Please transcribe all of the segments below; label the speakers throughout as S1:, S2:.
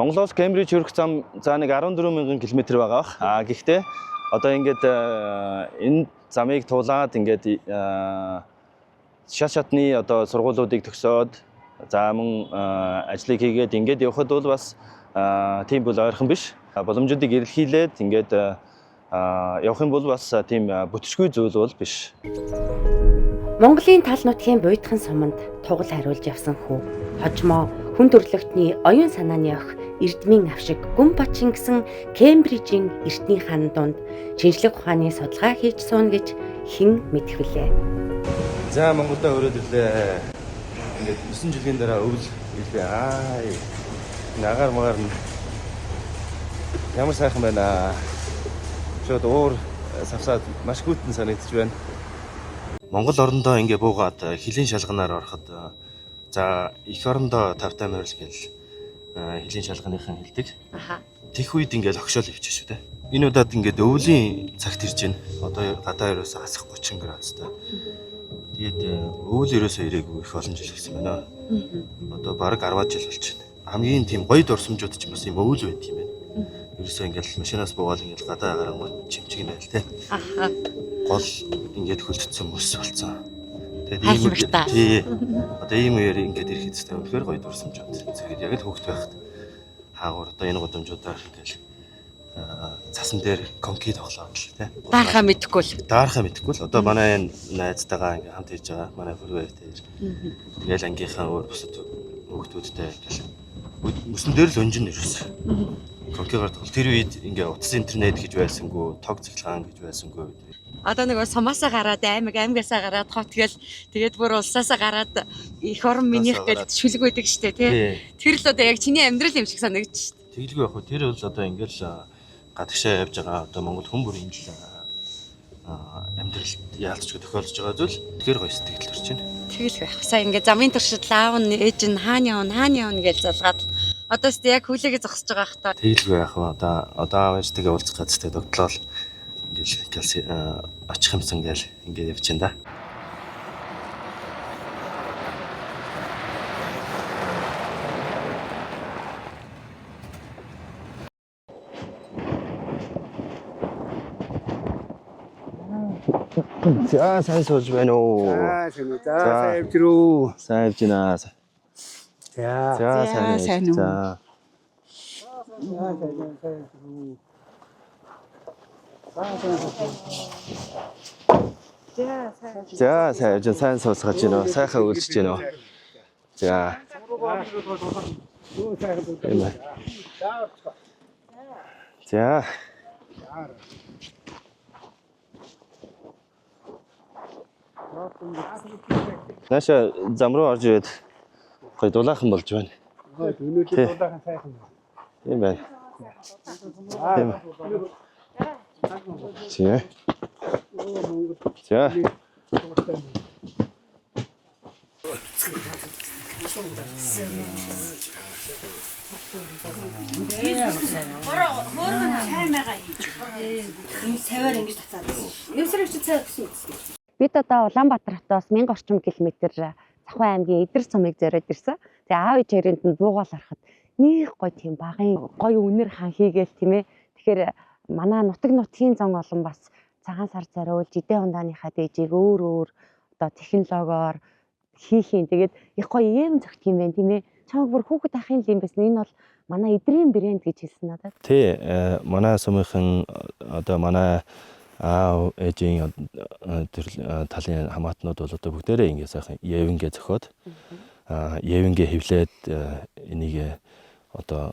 S1: Монголоос Кембриж хүрэх зам за нэг 14 мянган километр байгаа бах. А гэхдээ одоо ингээд энэ замыг тулаад ингээд шат шатны одоо сургуулиудыг төгсөөд, за мөн ажлыг хийгээд ингээд явхад бол бас тийм бол ойрхон биш. Боломжуудыг эрэлхийлээд ингээд явах юм бол бас тийм бүтшгүй зүйл бол биш.
S2: Монголын тал нутгийн буйтхан суманд тугал хариулж явсан хүү. Хожмоо хүн төрлөختний оюун санааны ох Эрдмийн авшиг Гүн Бачин гэсэн Кембрижийн эртний хан дунд шинжлэх ухааны судалгаа хийж сууна гэж хэн мэдэх вүлээ.
S1: За, Монголдо өрөөд ирлээ. Ингээд 9 жилийн дараа өвөл ирлээ. Аа. Агаар магаар нь ямар сайхан байна. Шууд уур савсаад маш хүйтэн санагдчих байна. Монгол орондоо ингээ буугаад хилийн шалганаар ороход, за, эх орондоо тавтай морил гэл хилийн шалганыхан хэлдэг. Тех үед ингээл огшоол явчих шүү дээ. Энэ удаад ингээд өвлийн цагт ирж байна. Одоо гадаа ерөөсөө асах 30 градустай. Тэгээд өвөл ерөөсөө ирээгүй их олон жил болсон байна. Одоо бараг 10 жил болж байна. Хамгийн тийм гоё дурсамжууд ч бас юм өвөл байт юм байна. Ерөөсөө ингээл машинаас буугаал ингээл гадаа гарангууд чимчиг нь байл те. Гол ингээд хөлдсөн мөс болцсон. Тэгээд ийм
S2: Хайлмагтай.
S1: Тий. Одоо ийм үеэр ингээд ирэх хэвчтэй үнэхээр гоё дурсамжууд. Тэгээд яг л хүүхд байхад хаагур одоо энэ гудамжуудаар ингээл цасан дээр конки тоглоод л те.
S2: Даархаа мэдэхгүй л.
S1: Даархаа мэдэхгүй л одоо манай энэ найзтайгаа ингээ хамт хийж байгаа манай хөрвөө дээр. Тэгэл ангийнхаа өөр бусад хүүхдүүдтэй ингээл мөсөн дээр л өнжин ерөөс. Конкигаар тоглол. Тэр үед ингээ утас интернет гэж байсангүй, тог цахилгаан гэж байсангүй.
S2: Одоо нөгөө сумаасаа гараад аймаг, аймгаасаа гараад хот гэл, тэгээд бүр улсаасаа гараад эх орон минийх гэж шүлэг байдаг штэ тий. Тэр л одоо яг чиний амьдрал юм шиг санагдчих штэ.
S1: Тэгэлгүй яг хөө тэр бол одоо ингээл гадагшаа явж байгаа одоо Монгол хүн бүрийн л амьдралд яалтчгүй тохиолдож байгаа зүйл. Тэгэхээр гоё сэтгэл төрж байна.
S2: Тэгэл байх. Сая ингээ замын туршид аав нь ээж нь хаана явна, хаана явна гэж залгаад одоо ч яг хүлээгээ зогсож байгаа хта.
S1: Тэгэлгүй яах вэ? Одоо аав ээжтэйгээ уулзах газартай догтлол ингээл ингээл очих юмсан гээл ингээд явж байна да. За, сайн сууж байна уу?
S3: За, сайн үү. За,
S1: За.
S3: сайн явж рүү.
S1: Сайн явж байна.
S3: За.
S1: За,
S4: За,
S1: сайн
S4: сайн
S1: явж.
S4: үү.
S1: За.
S3: За, сайн сайн явж рүү. За, сайн сайн.
S1: За, сайн явж байна. Сайн сууцгааж байна уу? Сайхан үйлчж байна уу? За.
S3: Юу сайхан дүү.
S1: Тийм байна.
S3: За, орцгоо.
S1: За. Нааша зам руу орж ирээд гоё дулаахан болж байна.
S3: Өнөөдөр
S1: Тий.
S3: дулаахан сайхан.
S1: Тийм байна. Тийм. За. За.
S2: Бид одоо Улаанбаатар хотоос 1000 орчим километр Завхан аймгийн Идэр сумыг зориод ирсэн. Тэгээ аав ээж хоёрын тэнд буугаал ороход нэг гоё тийм багын гоё үнэр хан хийгээл тийм ээ. Тэгэхээр манай нутаг нутгийн зон олон бас цагаан сар зориулж идэ ундааныхаа дээжийг өөр өөр одоо технологиор Хийх юм. Тэгээд их гоё юм зөгтөх юм байна, тийм ээ. Чамаг бүр хүүхэд ахын л юм байсан. Энэ бол манай эдрийн брэнд гэж хэлсэн надад.
S1: Тий, манай сумынхан одоо манай аав ээжийн төрөл талын хамаатнууд бол одоо бүгдээрээ ингэ сайхан евэнгээ зөхиод евэнгээ хевлээд энийг одоо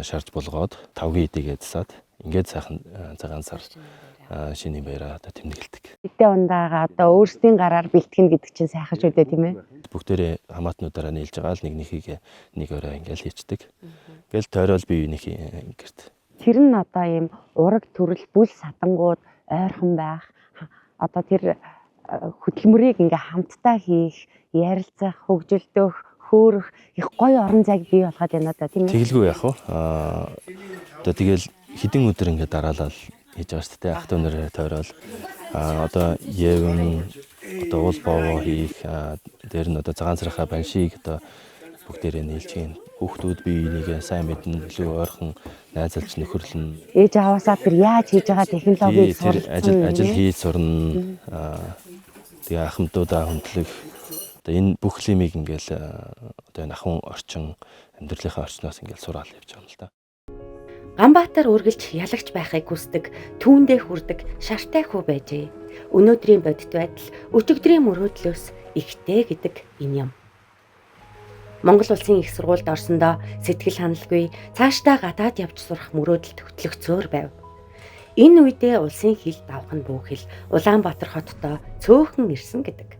S1: шарж болгоод тавгийн эдийгээ засаад ингээд сайхан цагаан сар шинийн баяраа одоо тэмдэглэдэг.
S2: Тэдээ ундаага одоо өөрсдийн гараар бэлтгэн гэдэг чинь сайхан шүү дээ, тийм ээ.
S1: Бүгдээрээ хамаатнуудаараа нийлж байгаа л нэг нэхийг нэг орой ингээл хийчдэг. Ингээл тойрол бие биенийхээ гэрт.
S2: Тэр нь одоо ийм ураг төрөл бүл садангууд ойрхон байх, одоо тэр хөдөлмөрийг ингээ хамтдаа хийх, ярилцах, хөгжилдөх, хөөрөх их гоё орон зайг бий болгоод байна да, тийм ээ.
S1: Тэгэлгүй яах вэ? Одоо тэгэл хэдэн өдөр ингээ дараалал хийж байгаа шүү дээ. Ах дүү нараа тойрол одоо евэн одоо уул боовоо хийх, дээр нь одоо цагаан сарынхаа баншиг одоо бүгдээрээ нийлж хийн. Хүүхдүүд бие бинийгээ сайн мэднэ, илүү ойрхон найзалж нөхөрлөн.
S2: Ээж аваасаа тэр яаж хийж байгаа технологиг
S1: суралцсан. Ажил хийж сурна. Тэгээ ахмадуудаа хүндлэх. Одоо энэ бүх лимийг ингээл одоо энэ ахуйн орчин, амьдралынхаа орчноос ингээл сураал явж байгаа юм л да.
S2: Ганбаатар үргэлж ялагч байхыг хүсдэг, түүндээ хүрдэг шартай хүү байжээ. Өнөөдрийн бодит байдал өчигдрийн мөрөөдлөөс ихтэй гэдэг энэ юм. Монгол улсын их сургуульд орсондоо сэтгэл ханалгүй цаашдаа гадаад явж сурах мөрөөдөлд хөтлөгцөөр байв. Энэ үедээ улсын хил давх нь бүүхэл Улаанбаатар хоттой цөөхөн ирсэн гэдэг.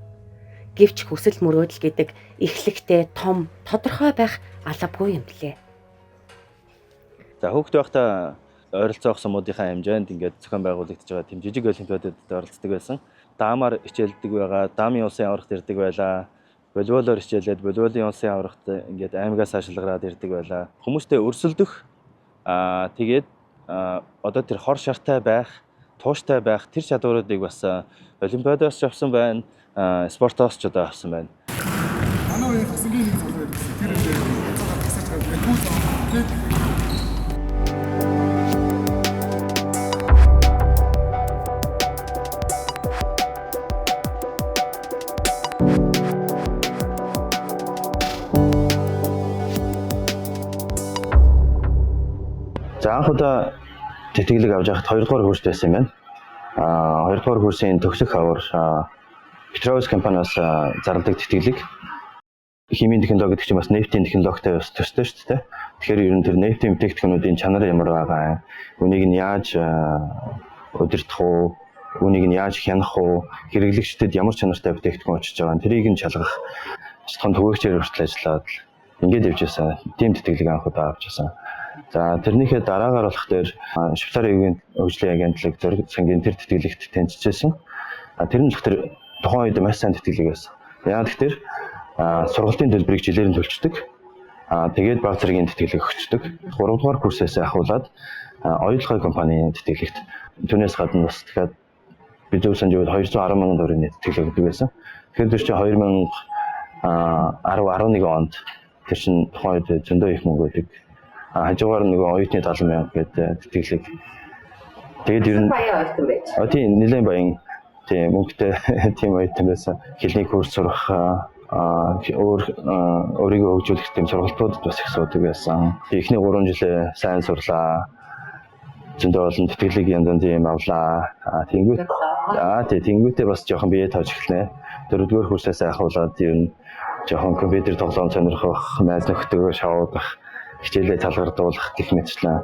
S2: Гэвч хүсэл мөрөөдөл гэдэг эхлэхдээ том тодорхой байх албагүй юм билээ.
S1: За хүүхэд байхдаа ойролцоох сумуудынхаа хэмжээнд ингээд зохион байгуулагдаж байгаа тийм жижиг олимпиадад оролцдог байсан. Даамаар хичээлдэг байгаа, даамын улсын аврагт ирдэг байлаа. Волейболоор хичээлээд волейболын улсын аврагт ингээд аймагаас шалгараад ирдэг байлаа. Хүмүүстэй өрсөлдөх тэгээд одоо тэр хор шартай байх, тууштай байх тэр чадваруудыг бас олимпиадаас ч авсан байна, спортоос ч одоо авсан байна.
S3: Манай үеийн тасангийн нэг залуу байсан. Тэр үедээ ганцаараа тасаж байгаа. Хүүл.
S1: За анх удаа тэтгэлэг авч байхад 2 дугаар курст байсан юм байна. 2 дугаар курсын төгсөх хавар Петровс компаниас зарладаг тэтгэлэг. Химийн технологи гэдэг чинь бас нефтийн технологитой бас төстэй шүү дээ. Тэгэхээр ер нь тэр нефтийн бүтээгдэхүүнүүдийн чанар ямар байгаа, үнийг нь яаж удирдах уу, үнийг нь яаж хянах уу, хэрэглэгчдэд ямар чанартай бүтээгдэхүүн очиж байгаа нь тэрийг нь шалгах, том түгээгчээр хүртэл ажиллаад ингээд явж байсан. Тийм тэтгэлэг анх удаа авч байсан. За тэрнийхээ дараагаар болох дээр Швейцарын хөгжлийн агентлаг зориг сангийн тэр тэтгэлэгт тэнцэжсэн. Тэр нь болохоор тухайн үед маш сайн тэтгэлэг байсан. Яагаад гэхээр сургалтын төлбөрийг жилээр нь төлждөг. Тэгээд баг зэргийн тэтгэлэг өгчдөг. 3 дугаар курсээс ахуулаад оюулгын компанийн тэтгэлэгт түүнээс гадна бас дахиад би зөв санаж байвал 210 мянган төгрөгийн тэтгэлэг өгдөг байсан. Тэгэхээр тэр чинь 2010 11 онд тэр чинь тухайн үед зөндөө их мөнгө өгдөг. Хажуугаар нөгөө оюутны 70 мянга гэдэг тэтгэлэг. Тэгээд ер нь
S2: баян оюутан байж.
S1: Тийм, нэлээд баян тийм мөнгөтэй тийм оюутан байсан. Хэлний курс сурах, өөрийгөө хөгжүүлэх тийм сургалтуудад бас их суудаг байсан. Эхний 3 жилээ сайн сурлаа. Зөндөө олон тэтгэлэг янз янзын юм авлаа. Тэнгүүт тэнгүүтээ бас жоохон бие тоож эхэлнэ. 4-р курсээс ахуулаад ер нь жоохон компьютер тоглоом сонирхох, найз нөхдөдөө шоудах, хичээлээ талгардуулах гэх мэтчлэн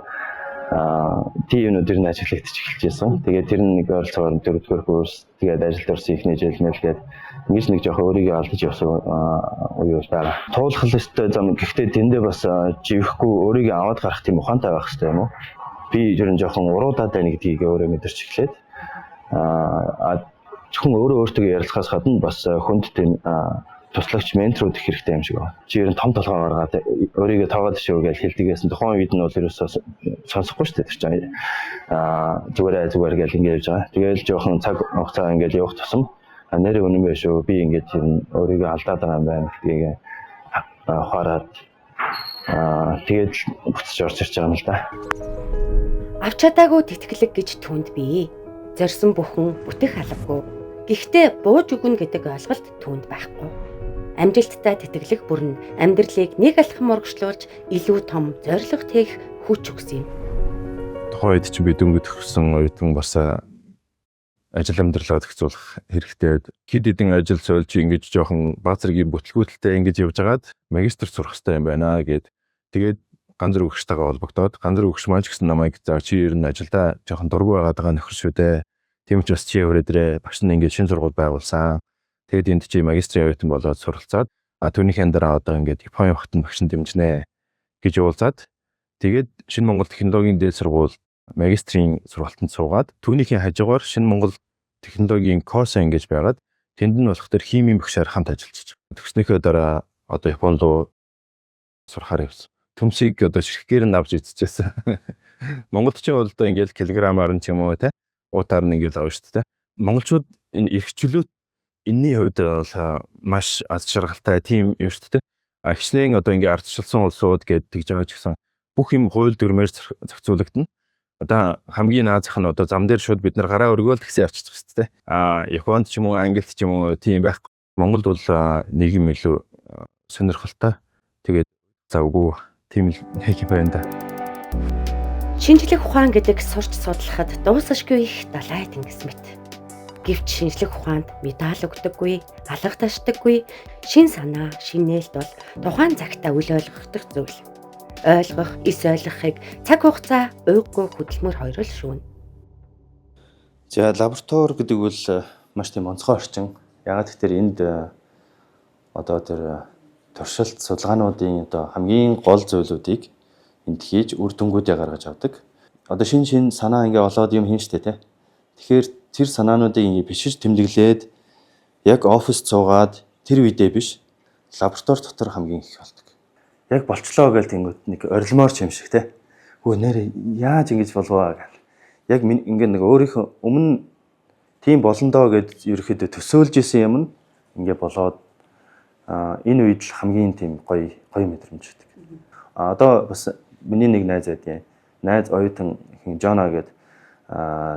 S1: тийм юмнууд ер нь ажиглагдчих эхэлж байсан. Тэгээд тэр нэг ойролцоогоор 4-р курс, тэгээд ажилд орсон ихний жил мэлгээд ингэж нэг жоохон өөрийгөө алдаж явсан үе бол байгаа. Туулах ёстой зам, гэхдээ тэндээ бас живэхгүй өөрийгөө аваад гарах тийм ухаантай байх хэрэгтэй юм уу? Би ер нь жоохон уруудаад байна гэдгийг өөрөө мэдэрч эхлээд зөвхөн өөрөө өөртөө ярилцахаас гадна бас хүнд тийм туслагч менторууд их хэрэгтэй юм шиг байна. Чи ер нь том толгой гаргаад өөрийгөө тоогоод шүү гэж хэлдэг байсан. Тухайн үед нь бол ерөөсөө сонсохгүй шүү дээ тэр чинь. Зүгээр зүгээр гэж ингэ явж байгаа. Тэгээл жоохон цаг хугацаа ингээд явах тусам нэрээ үнэн байх шүү. Би ингээд ер нь өөрийгөө алдаад байгаа юм байна гэдгийг ухаарад тэгээд буцаж орж ирж байгаа юм л да.
S2: Авч чадаагүй тэтгэлэг гэж түнд бий. Зорьсон бүхэн бүтэх албагүй. Гэхдээ бууж өгнө гэдэг ойлголт түүнд байхгүй. Амжилттай тэтгэлэг бүрэн амьдралыг нэг алхам урагшлуулж илүү том зорилго тээх хүч өгсөн юм.
S1: Тухайн үед чинь би дөнгөж төгссөн оюутан, бас ажил амьдралаа зохицуулах хэрэгтэй. Хэд хэдэн ажил сольж, ингэж жоохон баг зэргийн бүтлгүүтэлтэй ингэж явж байгаад магистр сурах хэрэгтэй юм байна гэд. Тэгээд Ганзар өгчтэйгээ холбогдоод, Ганзар өгч маань ч гэсэн намайг "За, чи ер нь ажилдаа жоохон дургүй байгаад байгаа нөхөр шүү дээ. Тийм учраас чи өрөөд ирээ. Багш нь ингэж шинэ сургууль байгуулсан. Тэгээд энд чи магистрийн оюутан болоод суралцаад, а түүнийхээ дараа одоо ингээд Японы хотод багш нь дэмжинэ" гэж уулзаад, тэгээд Шинэ Монгол технологийн дээд сургууль магистрийн сургалтанд суугаад, түүнийхээ хажуугаар Шинэ Монгол технологийн Косо ингэж байгаад, тэнд нь болох тэр химийн багшаар хамт ажиллаж байгаа. Төгснөхөө дараа одоо Японд руу сурахаар явсан. Төмсийг одоо ширхгээр нь авч идчихсэн. Монголд ч бол одоо ингээл килограммаар нь ч юм уу, те, уутаар нь ингээл авна шүү дээ. Монголчууд энэ эрх чөлөөт энэний хувьд бол маш аз жаргалтай тийм юм шүү дээ. А хичнээн одоо ингээ ардчилсан улсууд гээд тэгж байгаа ч гэсэн бүх юм хууль дүрмээр зохицуулагдана. Одоо хамгийн наазах нь одоо зам дээр шууд бид нар гараа өргөөл тэгсэн явчихчих шүү дээ. А Японд ч юм уу, Англид ч юм уу тийм байхгүй. Монголд бол нэг юм илүү сонирхолтой. Тэгээд завгүй тийм л нэг юм байна да.
S2: Шинжлэх ухаан гэдэг сурч судлахад дуусашгүй их далай тэнгис мэт. Гэвч шинжлэх ухаанд медаль өгдөггүй, алга ташдаггүй, шин санаа, шин нээлт бол тухайн цагтаа үл ойлгохдох зүйл. Ойлгох, эс ойлгохыг цаг хугацаа, уйггүй хөдөлмөр хоёр л шүүнэ.
S1: За, лаборатори гэдэг бол маш тийм онцгой орчин. Яагаад гэхээр энд одоо тэр туршилт судалгаануудын одоо хамгийн гол зүйлүүдийг энд хийж, үр дүнгуудээ гаргаж авдаг. Одоо шин шин санаа ингээ олоод юм хийн штэ, тэ. Тэгэхээр тэр санаануудыг ингээ бичиж тэмдэглээд яг оффист суугаад тэр үедээ биш, лаборатори дотор хамгийн их болдог. Яг болчлоо гэл тэнгүүд нэг орилмоор ч юм шиг, те. Хөө, нэр яаж ингэж болов гэл. Яг ингээ нэг өөрийнхөө өмнө тийм болно доо гэд ерөөхдөө төсөөлж исэн юм нь ингээ болоод, энэ үед л хамгийн тийм гоё гоё мэдрэмж өгдөг. А одоо бас миний нэг найз байдیں۔ Найз оюутан Жона гээд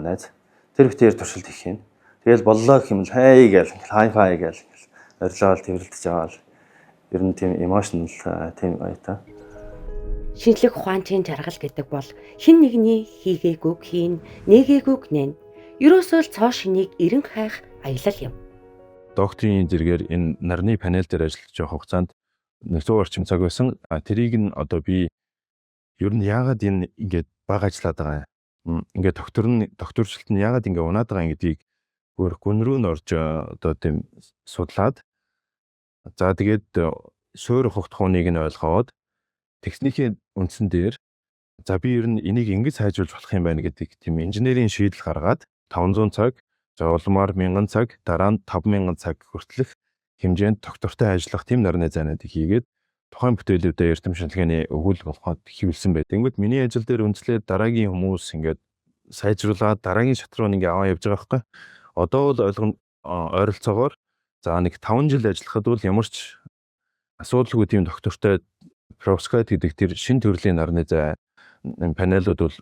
S1: найз, тэр битээр туршилт хийх юм. Тэгэл боллоо гэх юм л хей гээл, high five гээл орилоол тэрвэрлдэж байгаа л ер нь тийм emotional тийм оюутан.
S2: Шинжлэх ухаанчийн жаргал гэдэг бол хэн нэгний хийгээгүйг хийн, нээгээгүйг нээн. Ерөөсөө л цоо шинийг эрен хайх аялал юм.
S1: Докторийн зэрэгээр энэ нарны панел дээр ажиллаж байгаа хугацаанд 100 орчим цаг байсан. Тэрийг нь одоо би ер нь яагаад энэ ингээд бага ажиллаад байгаа юм, ингээд доктор нь докторчлалт нь яагаад ингээд унаад байгаа юм гэдгийг өөр гүн рүү нь орж одоо тийм судлаад, за тэгээд суур ухагтхууныг нь ойлгоод, техникийн үндсэн дээр за би ер нь энийг ингэж сайжруулж болох юм байна гэдэг тийм инженерийн шийдэл гаргаад, 500 цаг, за улмаар 1000 цаг, дараа нь 5000 цаг хүртэлх хэмжээнд тогтвортой ажиллах тийм нарны зайнуудыг хийгээд, тухайн бүтээлүүдээ эрдэм шинжилгээний өгүүлэг болгоод хэвлэсэн байт. Тэнгүүд миний ажил дээр үндэслээд дараагийн хүмүүс ингээд сайжруулад дараагийн шат руу ингээ аваа явж байгаа байхгүй. Одоо бол ойлгом ойролцоогоор за нэг 5 жил ажиллахад бол ямар ч асуудалгүй тийм тогтвортой perovskite гэдэг тэр шин төрлийн нарны зай панелууд бол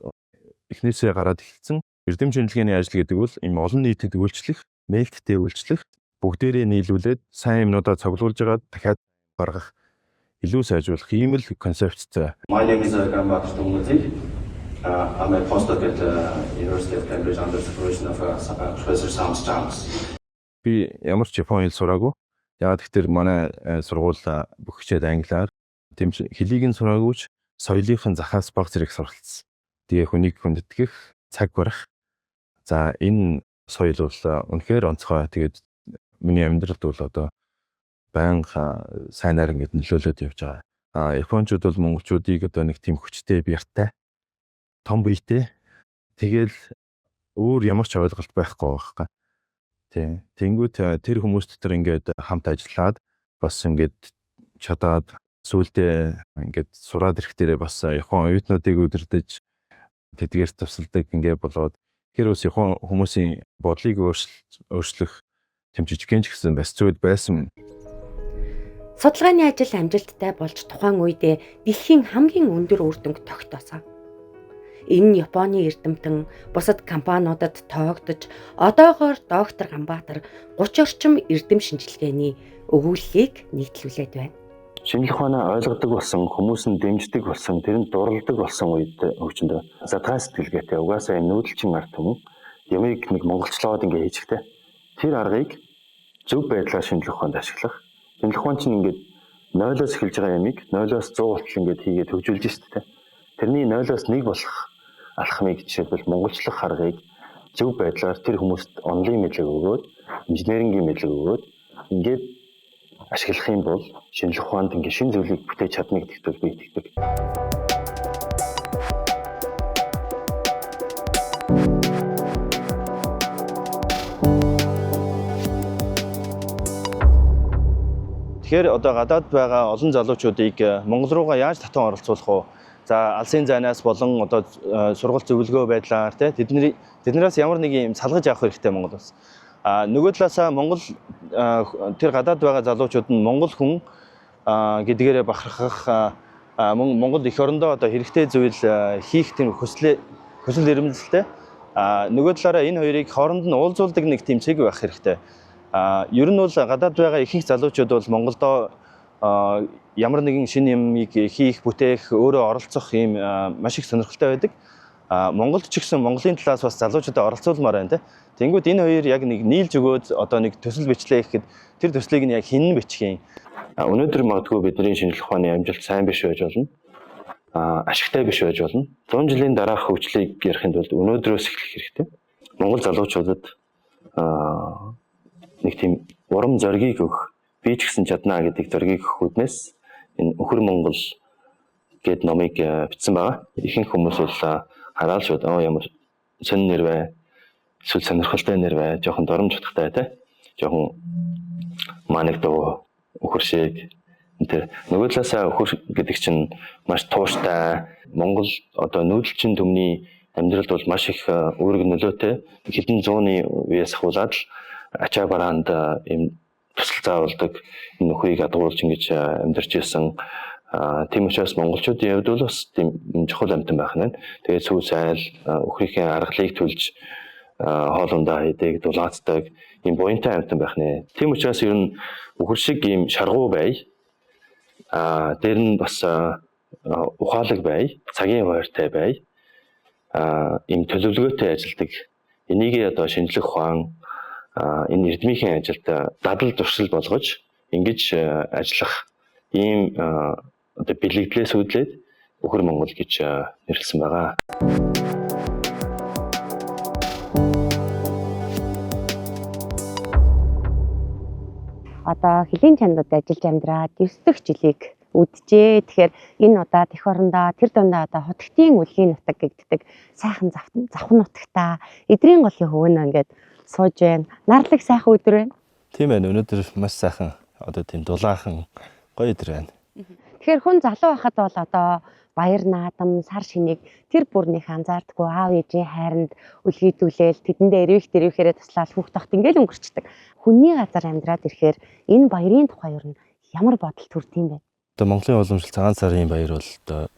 S1: эхнээсээ гараад эхэлсэн. Эрдэм шинжилгээний ажил гэдэг бол ийм олон нийтэд үйлчлэх, нээлттэй үйлчлэх, бүгдээрээ нийлүүлээд сайн юмнуудаа цуглуулж байгаа дахиад гаргах, илүү сайжруулах ийм л концепцтэй.
S4: My name is Ganbat Tumuzi. I'm a postdoc at University of Cambridge under supervision of Professor Sam Stubbs.
S1: Би ямар ч Япон хэл сураагүй. Яг тэгэхээр манай сургууль бүх хичээл англиар. Тийм ч хэлийг нь сураагүй ч соёлынх нь захаас баг зэрэг суралцсан. Тэгээ хүнийг хүндэтгэх, цаг барих. За, энэ соёл бол үнэхээр онцгой. Тэгээд миний амьдралд бол одоо байнга сайнаар ингэж нөлөөлөд явж байгаа. А японочууд бол монголчуудыг одоо нэг тийм хүчтэй, бяртай, том биетэй. Тэгэл өөр ямар ч ойлголт байхгүй байхгүй. Тий. Тэнгүүт тэр хүмүүс дотор ингээд хамт ажиллаад, бас ингээд чадаад, сүүлдээ ингээд сураад ирэх дээрээ бас Япон оюутнуудыг удирдах, тэдгээр тусалдаг ингээд болоод, тэр бас Япон хүмүүсийн бодлыг өөрчлөх тэм жижигхэн ч гэсэн бас зүйл байсан.
S2: Судалгааны ажил амжилттай болж тухайн үедээ дэлхийн хамгийн өндөр үр дүнг тогтоосон. Энэ нь Японы эрдэмтэн бусад компаниудад тоогдож одоогоор доктор Ганбаатар 30 орчим эрдэм шинжилгээний өгүүллийг нийтлүүлээд байна.
S4: Шинжлэх ухаанаа ойлгодог болсон, хүмүүс нь дэмждэг болсон, тэрэнд дурладаг болсон үед хөгжиндөө задгай сэтгэлгээтэй угаасаа энэ нүүдэлчин ард түмэн ямыг нэг монголчлоод ингээ хийчихтэй. Тэр аргыг зөв байдлаар шинжлэх ухаанд ашиглах. Шинжлэх ухаан чинь ингээд 0-оос эхэлж байгаа ямыг 0-оос 100 болтол ингээд хийгээд хөгжүүлж штэ тэ. Тэрний 0-оос 1 болох алхмыг жишээлбэл монголчлох аргыг зөв байдлаар тэр хүмүүст онлын мэдлэг өгөөд, инженерингийн мэдлэг өгөөд ингээд ашиглах юм бол шинжлэх ухаанд ингээд шинэ зүйлийг бүтээж чадна гэдэгт бол би итгэдэг.
S1: Тэгэхээр одоо гадаад байгаа олон залуучуудыг Монгол руугаа яаж татан оролцуулах вэ? За алсын зайнаас болон одоо сургалт зөвлөгөө байдлаар тий тэднээс ямар нэг юм салгаж авах хэрэгтэй Монгол улс. А нөгөө талаасаа Монгол тэр гадаад байгаа залуучууд нь Монгол хүн гэдгээрээ бахархах мөн Монгол эх орондоо одоо хэрэгтэй зүйл хийх тийм хүсэл эрмэлзэлтэй. А нөгөө талаараа энэ хоёрыг хооронд нь уулзуулдаг нэг тийм цэг байх хэрэгтэй. Ер нь бол гадаад байгаа ихэнх залуучууд бол Монголдоо ямар нэгэн шинэ юмыг хийх, бүтээх, өөрөө оролцох ийм маш их сонирхолтой байдаг. Монголд ч гэсэн Монголын талаас бас залуучуудаа оролцуулмаар байна те. Тэнгүүд энэ хоёр яг нэг нийлж өгөөд одоо нэг төсөл бичлээ гэхэд тэр төслийг нь яг хэн бичих юм?
S4: Өнөөдөр магадгүй бидний шинжлэх ухааны амжилт сайн биш байж болно. Ашигтай биш байж болно. 100 жилийн дараах хөгжлийг ярихын тулд өнөөдрөөс эхлэх хэрэгтэй. Монгол залуучуудад нэг тийм урам зоригийг өгөх, би ч гэсэн чаднаа гэдэг зоригийг өгөх үүднээс энэ Өхөр Монгол гээд номыг бичсэн байгаа. Ихэнх хүмүүс бол хараад шууд ямар сонин нэр бай, эсвэл сонирхолтой нэр бай, жоохон доромж утгатай тий. Жоохон манаг дуу, өхөр шиг энэ нөгөө талаасаа өхөр гэдэг чинь маш тууштай. Монгол одоо нүүдэлчин түмний амьдралд бол маш их үүрэг нөлөөтэй. Хэдэн зууны үеэс ахуулаад л ачаа бараанд ийм тусалцаа болдог, энэ нөхрийг адгуулж ингэж амьдарч ирсэн. Тийм учраас монголчуудын хувьд бол бас тийм чухал амьтан байх нь. Тэгээд сүү сайл өхрийнхээ аргалыг төлж хоол ундаа хийдэг, дулаацдаг ийм буянтай амьтан байх нэ. Тийм учраас ер нь өхөр шиг ийм шаргуу бай. Дээр нь бас ухаалаг бай, цагийн хойртой бай. Ийм төлөвлөгөөтэй ажилладаг. Энийг одоо шинжлэх ухаан энэ эрдмийн ажилд дадал туршил болгож ингэж ажиллах ийм одоо бэлэгдлээс үүдлээд Өхөр Монгол гэж нэрлэсэн байгаа.
S2: Одоо хөлийн чандад ажиллаж амьдраад 9 дахь жилийг үджээ. Тэгэхээр энэ удаад эх орондоо тэр дундаа одоо хутагтын үлгийн нутаг гэгддэг сайхан завхан нутагтаа эдрийн голын хөвөнө ингээд сууж байна. Нарлаг сайхан өдөр байна.
S1: Тийм байна. Өнөөдөр маш сайхан одоо тийм дулаахан гоё өдөр байна.
S2: Тэгэхээр хүн залуу байхад бол одоо баяр наадам, сар шинийг тэр бүр нэх анзаардаггүй аав ээжийн хайранд үлгийдүүлээл тэдэндээ эрвих дэрвэхээрээ туслаад хүүхд тохт ингээл өнгөрчдөг. Хүний газар амьдраад ирэхээр энэ баярын тухай ер нь ямар бодол төрд юм бэ?
S1: Одоо Монголын уламжлалт цагаан сарын баяр бол одоо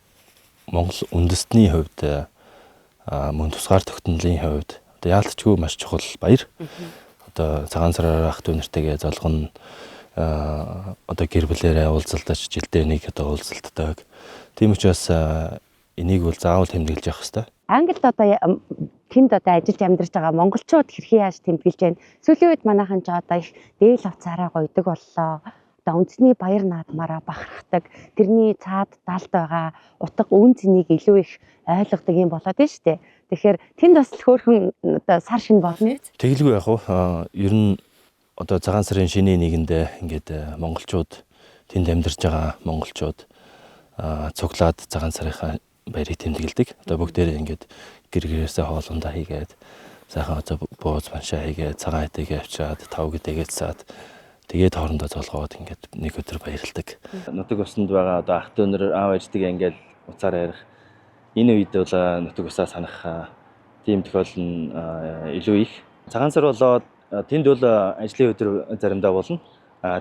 S1: Монгол үндэстний хувьд мөн тусгаар тогтнолын хувьд одоо яалтчгүй маш чухал баяр. Одоо цагаан сараар ах дүү нартэйгээ золгоно, одоо гэр бүлээрээ уулзалтаж жилдээ нэг одоо уулзалтдаг. Тийм учраас энийг бол заавал тэмдэглэж явах хэрэгтэй.
S2: Англид одоо тэнд одоо ажиллаж амьдарч байгаа монголчууд хэрхэн яаж тэмдэглэж байна? Сүүлийн үед манайхан ч одоо их дээл авцаараа гойдог боллоо. Одоо үндэсний баяр наадмаараа бахархдаг. Тэрний цаад далд байгаа утга үн цэнийг илүү их ойлгодог юм болоод байна шүү дээ. Тэгэхээр тэнд бас л хөөрхөн одоо сар шинэ болно.
S1: Тэгэлгүй яах вэ? Ер нь одоо цагаан сарын шинэ нэгэндээ ингээд монголчууд тэнд амьдарч байгаа монголчууд цуглаад цагаан сарынхаа баярыг тэмдэглэдэг. Одоо бүгдээрээ ингээд гэр гэрээсээ хоол ундаа хийгээд сайхан одоо бууз баншаа хийгээд цагаан этэйгээ авчираад тав гэдээгээ цаад тэгээд хоорондоо золгоод ингээд нэг өдөр баярладаг. Нутаг усанд байгаа одоо ах дүү нар аав ээжтэйгээ ингээд уцаар ярих энэ үед бол нутаг усаа санах тийм тохиолдол нь илүү их. Цагаан сар болоод тэнд бол ажлын өдөр заримдаа болно.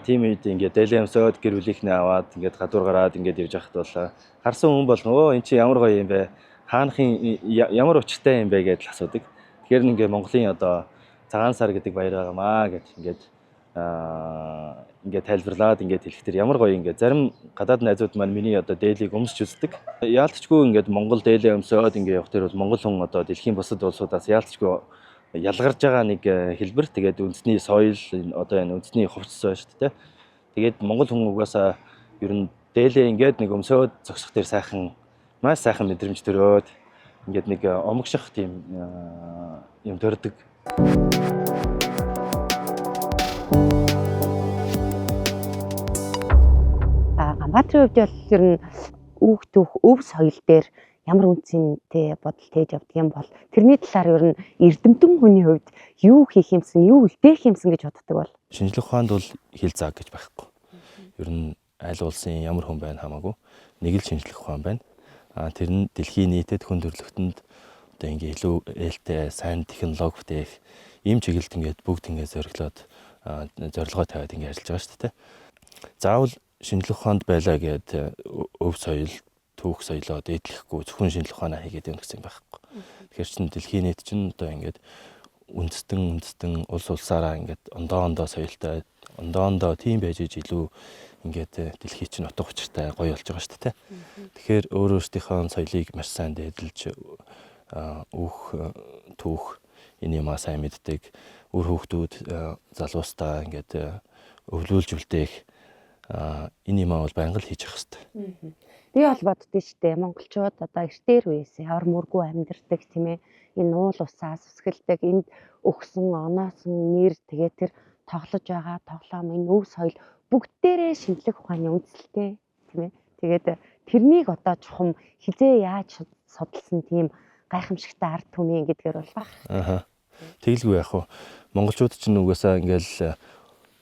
S1: Тийм үед ингээд дээлээ өмсөөд гэр бүлийнхнээ аваад ингээд гадуур гараад ингээд явж байхад бол харсан хүн болгон өө эн чинь ямар гоё юм бэ?
S4: Хаанахын ямар учиртай юм бэ гэдээ л асуудаг. Тэгэхээр ингээ Монголын одоо цагаан сар гэдэг баяр байгаамаа гэд ингээд ингээд тайлбарлаад ингээд хэлэх тэр ямар гоё ингээд зарим гадаад найзууд маань миний одоо дээлийг өмсч үздэг. Яалтчгүй ингээд Монгол дээлээ өмсөөд ингээд явах тэр бол Монгол хүн одоо дэлхийн бусад улсуудаас яалтчгүй ялгарч байгаа нэг хэлбэр. Тэгээд үндэсний соёл одоо энэ үндэсний хувцас байна шүү дээ. Тэгээд Монгол хүн угаасаа ер нь дээлээ ингээд нэг өмсөөд зогсох тэр сайхан маш сайхан мэдрэмж төрөөд ингээд нэг омгших тийм юм төрдөг.
S2: Ганбаатарын хувьд бол ер нь үүх түүх өв соёл дээр ямар үндсэнтэй бодол тээж явдаг юм бол тэрний талаар ер нь эрдэмтэн хүний хувьд юу хийх юмсан, юу үлдээх юмсан гэж боддог бол?
S4: Шинжлэх ухаанд бол хил зааг гэж байхгүй. Ер нь аль улсын ямар хүн байна хамаагүй нэг л шинжлэх ухаан байна. Тэр нь дэлхийн нийтэд хүн төрөлхтөнд одоо ингээ илүү ээлтэй сайн технологи бүтээх ийм чиглэлд ингээд бүгд ингээ зориглоод зорилгоо тавиад ингээ ажиллаж байгаа шүү дээ. Заавал шинжлэх ухаанд байлаа гэд өв соёл, түүх соёлоо дээдлэхгүй зөвхөн шинжлэх ухаанаа хийгээд явна гэсэн юм байхгүй. Тэгэхээр чин дэлхийн нийт чинь одоо ингээд үндэстэн улс улсаараа ингээд ондоо соёлтой, ондоо тийм байж иж илүү ингээд дэлхий чинь утга учиртай гоё болж байгаа шүү дээ. Тэгэхээр өөр өөрсдийнхөө соёлыг маш сайн дээдэлж өөх түүх энэ юмаа сайн мэддэг, үр хүүхдүүд залуустаа ингээд өвлүүлж үлдээх энэ юмаа бол байнга л хийж явах хэрэгтэй.
S2: Би бол боддөө штэ монголчууд одоо эртээр үеэс явар мөргүү амьдардаг тийм ээ. Энэ уул усаас үсгэлдэг, энд өгсөн оноосон нэр тэгээ тэр тоглож байгаа тоглоом энэ өв соёл бүгдээрээ шинжлэх ухааны үндсэлтэй тийм ээ. Тэгээд тэрнийг одоо чухам хизээ яаж судалсан тийм гайхамшигтай ард түмэн гэдгээр бол баг.
S4: Аха. Тэгэлгүй яах вэ? Монголчууд ч угаасаа ингээл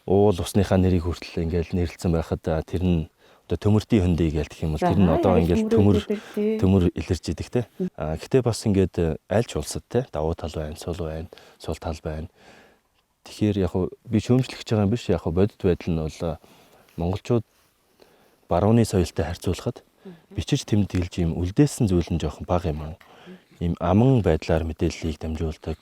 S4: уул усныхаа нэрийг хүртэл ингээл нэрлэлсэн байхад тэр нь одоо төмөртийн хөндий гээл гэх юм бол тэр нь одоо ингээл төмөр илэрч идэг те. А гэтээ бас ингээд аль ч улсад те давуу тал байна, сул байна, сул тал байна. Тэгэхээр яг би шүүмжлэх гэж байгаа юм биш. Яг бодит байдал нь бол монголчууд барууны соёлтой харьцуулахад бичиж тэмдэглэж юм үлдээсэн зүйл нь жоохон бага юм уу? Ийм аман байдлаар мэдээллийг дамжуулдаг,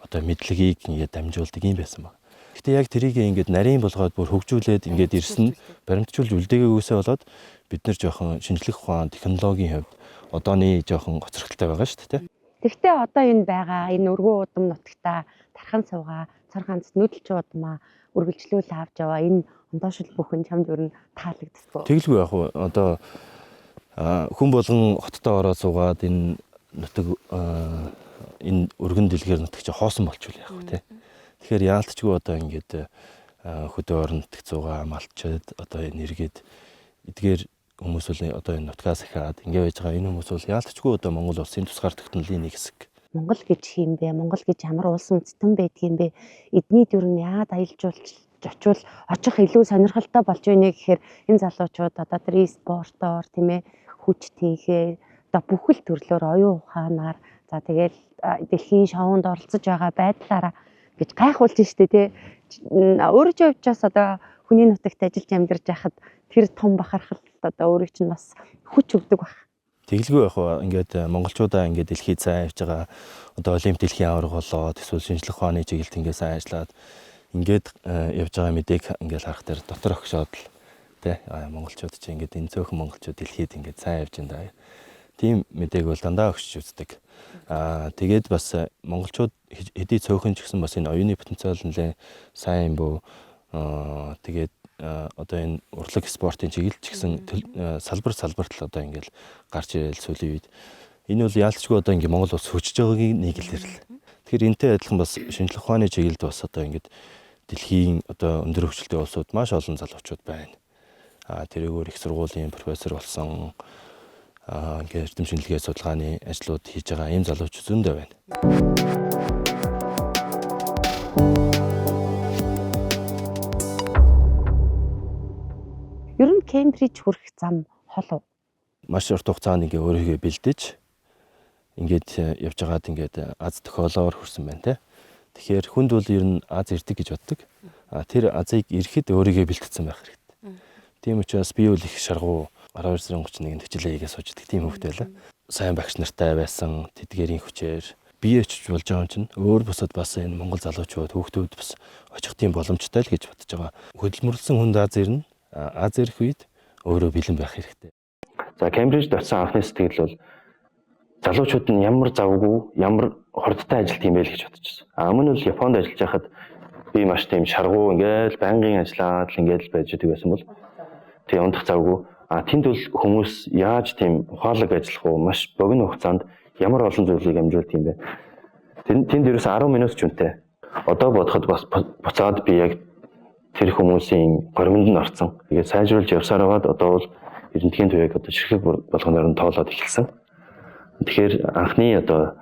S4: одоо мэдлэгийг ингээд дамжуулдаг юм байсан баг. Гэтэ яг тэрийг ингээд нарийн болгоод бүр хөгжүүлээд ингээд ирсэн баримтжуулж үлдээгүйгээсээ болоод бид нэр жоохон шинжлэх ухаан, технологийн хувьд одооны жоохон гоцрогдолтой байгаа шүү дээ.
S2: Тэгвэл одоо энэ байгаа энэ өргөн удам нутагта тархан суугаа, цор ганц нүүдэлч удмаа үргэлжлүүл авч яваа энэ ондоошил бүхэн чамд ер нь таалагддаг.
S4: Тэгэлгүй яг уу одоо хүн болгон хоттой ороод суугаад энэ нутаг энэ өргөн дэлгэр нутаг чи хоосон болчихвол яах вэ те. Тэгэхээр яалтчгүй одоо ингээд хөдөө орон нутагт суугаа малчид одоо энэ эргээд эдгээр хүмүүс бол одоо энэ нутгаас ахаад ингээ байж байгаа энэ хүмүүс бол яалтчгүй одоо Монгол улсын тусгаар тогтнолын нэг хэсэг.
S2: Монгол гэж хийм бэ? Монгол гэж ямар улс үндэстэн байдгийм бэ? Эдний дүр нь яагаад аялал жуулчлалд очивол очих илүү сонирхолтой болж байна гэхээр энэ залуучууд одоо тэр e-спортоор тийм ээ хүч тэнхээ одоо бүхэл төрлөөр оюун ухаанаар за тэгэл дэлхийн шоунд оролцож байгаа байдлаараа гэж гайхуулж штэ тий. Өөрөө ч хувьчаас одоо хүний нутагт ажиллаж амьдарч байхад тэр том бахархал одоо өөрийг чинь бас хүч өгдөг баг.
S4: Тэгэлгүй яг хаа ингээд монголчуудаа ингээд дэлхийд сайн явж байгаа одоо олимп дэлхийн аварга болоод эсвэл шинжлэх ухааны чиглэлд ингээд сайн ажиллаад ингээд явж байгаа мэдээг ингээд харах дээр дотор огшоод л тий монголчууд чи ингээд энэ цөөхөн монголчууд дэлхийд ингээд сайн явж байна да. Тийм мэдээг бол дандаа өгч үздэг. Тэгээд бас монголчууд хэдий цөөхөн ч гэсэн бас энэ оюуны потенциал нэлээ сайн юм бөө. Тэгээд одоо энэ урлаг спортын чиглэл ч гэсэн салбар салбарт л одоо ингээл гарч ирэл сүүлийн үед энэ бол яалтчгүй одоо ингээ Монгол улс хөгжиж байгаагийн нэг илэрл. Тэгэхээр энтэй адилхан бас шинжлэх ухааны чиглэлд бас одоо ингээд дэлхийн одоо өндөр хөгжилтэй улсууд маш олон залуучууд байна. Тэрүүгээр их сургуулийн профессор болсон ингээд эрдэм шинжилгээ судалгааны ажлууд хийж байгаа ийм залуучууд зөндөө байна.
S2: Ер нь Кембриж хүрэх зам хол уу?
S4: Маш урт хугацаанд ингээ өөрийгөө бэлдэж ингээд явж байгаад ингээд аз тохиолоор хүрсэн байна те. Тэгэхээр хүнд бол ер нь аз ирдэг гэж боддог. Тэр азыг ирэхэд өөрийгөө бэлтгэсэн байх хэрэгтэй. Тийм учраас би бол их шаргуу 12 сарын 31-нд хичээлээ хийгээ сууж идэг тийм хүүхэд байлаа. Сайн багш нартай байсан тэдгэрийн хүчээр бие очиж болж байгаа юм чинь өөр бусад бас энэ монгол залуучууд хүүхдүүд бас очих тийм боломжтой л гэж бодож байгаа. Хөдөлмөрлсөн хүнд Аз ирнэ. Аз ирэх үед өөрөө бэлэн байх хэрэгтэй.
S5: За, Кембрижд очсон анхны сэтгэл бол залуучууд нь ямар завгүй, ямар хурдтай ажилт юм бэ л гэж бодчихсон. А өмнө нь бол Японд ажиллаж байхад би маш тийм шаргуу, ингээл байнгын ажиллаад л ингээл байж байгаа байсан бол тий, унтах завгүй. А тэнд бол хүмүүс яаж тийм ухаалаг ажиллах уу, маш богино хугацаанд ямар олон зүйлийг амжуулт юм бэ? Тэнд ерөөс 10 минут ч үнэтэй. Одоо бодоход бас буцаад би яг тэр хүмүүсийн горимонд нь орцсон. Тэгээд сайжруулж явсаар байгаад одоо бол эрдэнтгийн туяаг одоо ширхэг болгоноор нь тоолоод эхэлсэн. Тэгэхээр анхны одоо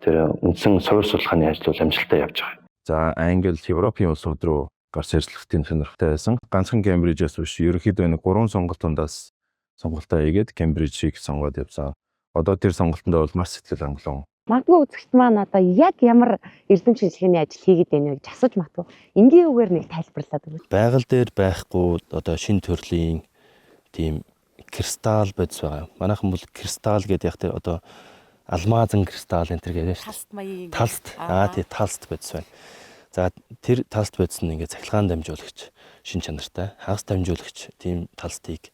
S5: тэр үндсэн суурь судалгааны ажил бол амжилттай явж байгаа.
S1: За, Англи, Европын улсууд руу гарч ярилцлах тийм сонирхолтой байсан. Ганцхан Кембрижээс биш, ерөнхийдөө нэг гурван сонголтундаас сонголтоо хийгээд Кембрижийг сонгоод явсан. Одоо тэр сонголтондоо бол маш сэтгэл хангалуун.
S2: Магадгүй үзэгч маань одоо яг ямар эрдэм шинжилгээний ажил хийгээд байна вэ гэж асууж магадгүй. Энгийн үгээр нэг тайлбарлаад өгөөч.
S4: Байгаль дээр байхгүй одоо шин төрлийн тийм кристалл бодис байгаа. Манайхан бол кристалл гэдэг яг тэр одоо алмазан кристалл энэ төр гэдэг шүү дээ.
S6: Талст маягийн.
S4: Талст. Аа тий, талст бодис байна. За, тэр талст бодис нь ингээд цахилгаан дамжуулагч шин чанартай, хагас дамжуулагч тийм талстыг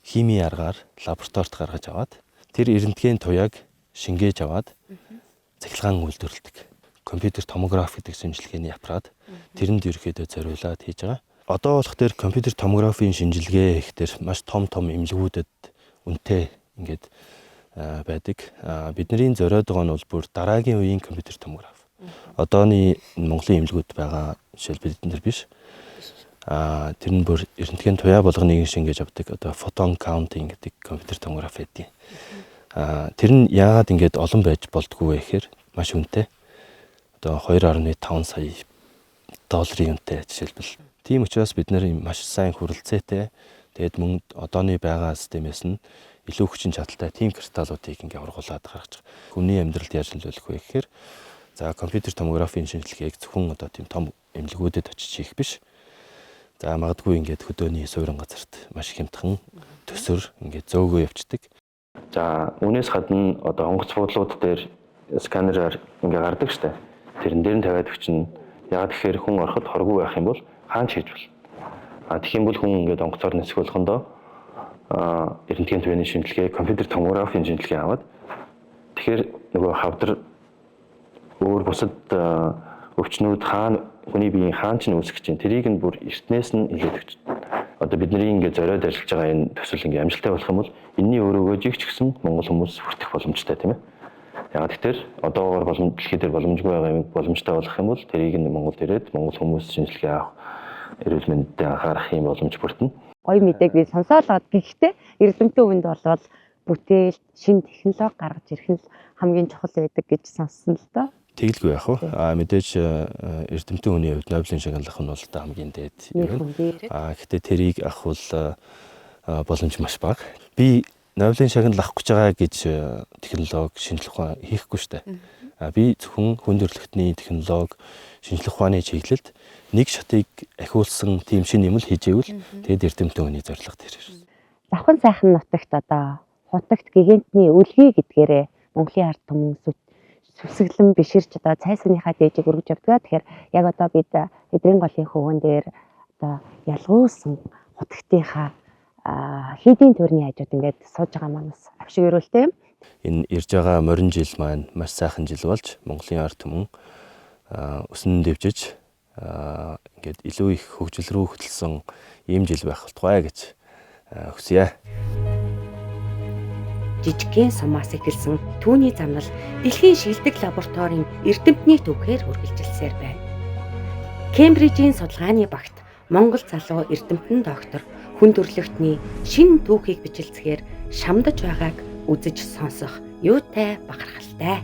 S4: химийн аргаар лабораторид гаргаж аваад тэр эрдэнтгийн туяаг шингээж аваад цахилгаан үйлдвэрлэдэг. Компьютер томограф гэдэг шинжилгээний аппарат тэрэнд ерөөхдөө зориулаад хийж байгаа. Одоо болох тэр компьютер томографийн шинжилгээ их тэр маш том том эмнэлгүүдэд үнэтэй ингээд байдаг. Бидний зориод байгаа нь бол бүр дараагийн үеийн компьютер томограф. Одооны Монголын эмнэлгүүд байгаа жишээл бид нар биш. Тэр нь бүр эрдэнтгийн туяа болгоныг шингээж авдаг одоо photon counting гэдэг компьютер томограф байдаг. Тэр нь яагаад ингэж олон байж болдгоо вэ гэхээр маш үнэтэй. Одоо 2.5 сая долларын үнэтэй жишээлбэл. Тийм учраас бид нэр маш сайн хүрэлцээтэй, тэгээд мөн одооны байгаа системээс нь илүү хүчин чадалтай тийм кристаллуудыг ингээ ургуулад гаргаж байгаа. Хүний амьдралд яаж нөлөөлөх вэ гэхээр за, компьютер томографийн шинжилгээг зөвхөн одоо тийм том эмнэлгүүдэд очиж хийх биш. За, магадгүй ингээд хөдөөний суурин газарт маш хямдхан төсөр ингээд зөөгөө явцдаг.
S5: За, үүнээс гадна одоо онгоц буудлууд дээр сканераар ингээ гардаг штэ. Тэрэн дээр нь тавиад өгчин. Яг тэгэхээр хүн ороход хоргүй байх юм бол хаан ч хийж болно. А тэгэх юм бол хүн ингээд онгоцоор нисэх болгондоо эрдэнтгийн туяаны шинжилгээ, компьютер томографийн шинжилгээ аваад тэгэхээр нөгөө хавдар өөр бусад өвчнүүд хаана хүний биеийн хаан ч үүсгэж чинь тэрийг нь бүр эртнээс нь илээд өгч. Одоо бидний ингээд зориод ажиллаж байгаа энэ төсөл ингээд амжилттай болох юм бол энэний өөр өгөөжийг ч гэсэн монгол хүмүүс хүртэх боломжтой, тийм ээ. Яг тэгэхээр одоогоор боломж дэлхий дээр боломжгүй байгаа юм боломжтой болох юм бол тэрийг нь Монголд ирээд монгол хүмүүс шинжилгээ авах, эрүүл мэндэд анхаарах юм боломж бүрдэнэ.
S2: Гоё мэдээг би сонсоолоод, гэхдээ эрдэмтэн хүнд болвол бүтээл, шинэ технологи гаргаж ирэх нь хамгийн чухал байдаг гэж сонссон л доо.
S4: Тэгэлгүй яах вэ? А мэдээж эрдэмтэн хүний хувьд Нобелийн шагнал авах нь бол одоо хамгийн дээд юм. А гэхдээ тэрийг авах бол боломж маш бага. Би Нобелийн шагнал авах гэж байгаа гэж технологи, шинжлэх ухаан хийхгүй шүү дээ. А би зөвхөн хүн төрөлхтний технологи, шинжлэх ухааны чиглэлд нэг шатыг ахиулсан тийм шинэ юм л хийж ивэл тэгэд эрдэмтэн хүний зорилго тэр.
S2: Завхан сайхан нутагт одоо хутагт гигантны өлгий гэдгээрээ Монголын ард түмэн сүсэглэн биширч одоо цай сууныхаа дээжийг өргөж явдаг. Тэгэхээр яг одоо бид эдрийн голын хөвгөн дээр одоо ялгуусан хутагтынхаа хийдийн төрний хажууд ингээд сууж байгаа манаас авшиг өрөөлтэй юм.
S4: Энэ ирж байгаа морин жил маань маш сайхан жил болж Монголын ард түмэн өсөн дэвжиж ингээд илүү их хөгжил рүү хөтлсөн ийм жил байх болтугай гэж хүсье.
S2: Жижигхэн сумаас эхэлсэн түүний замнал дэлхийн шилдэг лабораторийн эрдэмтний түүхээр үргэлжилсээр байна. Кембрижийн судалгааны багт Монгол залуу эрдэмтэн доктор хүн төрөлхтний шинэ түүхийг бичилцэхээр шамдаж байгааг үзэж сонсох юутай бахархалтай.